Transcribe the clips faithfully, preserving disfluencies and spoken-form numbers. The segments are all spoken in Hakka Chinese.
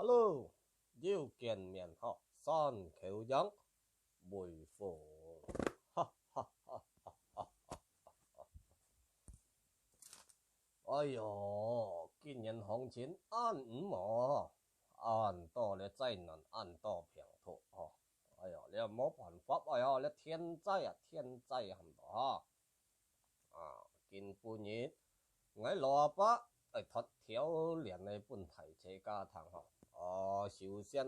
Hello，又見面哈，山口洋，微風。哈哈哈哈哈哈！哎喲，今年行情恁毋好，恁多个災難，恁多病毒吼。哎喲，這無辦法，哎喲，這天災啊，天災喊到哈。 啊，今晡日，𠊎老阿伯愛讀條令來分大自家聽吼。哦，首先，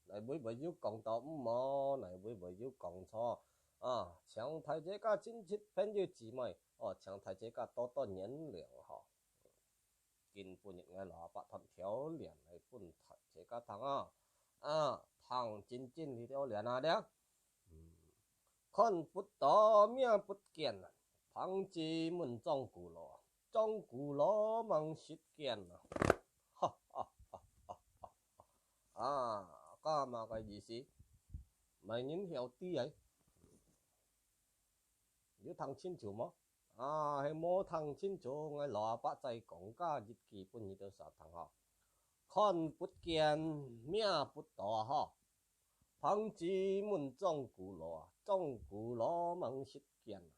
哪位會有講到毋好，哪位會有講錯，啊，請大自家親戚朋友姊妹，哦，請大自家多多原諒吼。今晡日𠊎老阿伯讀條令來分大自家聽啊。啊，聽真真這條令啊，這。 看不到，摸不見，旁枝門撞轱辘，撞轱辘吂識見啊！哈哈哈哈哈！啊，該麼个意思？麼人曉知欸？有聽清楚無？啊，係無聽清楚，𠊎老阿伯再講加一句分你兜儕聽吼。看不見，摸不到吼。 旁枝門撞轱辘啊，撞轱辘吂識見啊。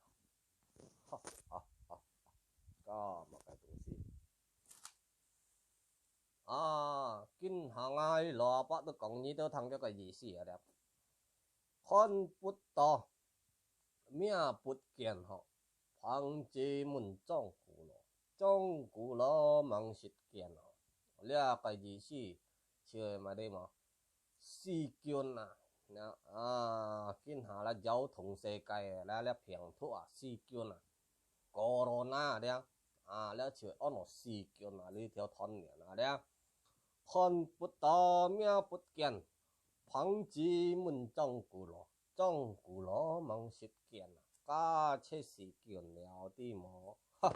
哈哈哈哈！該麼个東西？啊，今下𠊎老阿伯都講你兜聽這个意思啊了。看不到，摸不見吼，旁枝門撞轱辘，撞轱辘吂識見吼。這个意思就係麼个嘛？ 細菌啊，啊，今下這擾動世界个這病毒啊，細菌啊，corona這，啊，這就安到細菌啊，這條傳染啊這。看不到，摸不見，旁枝門撞轱辘，撞轱辘吂識見啊，該就係細菌了，知無？哈！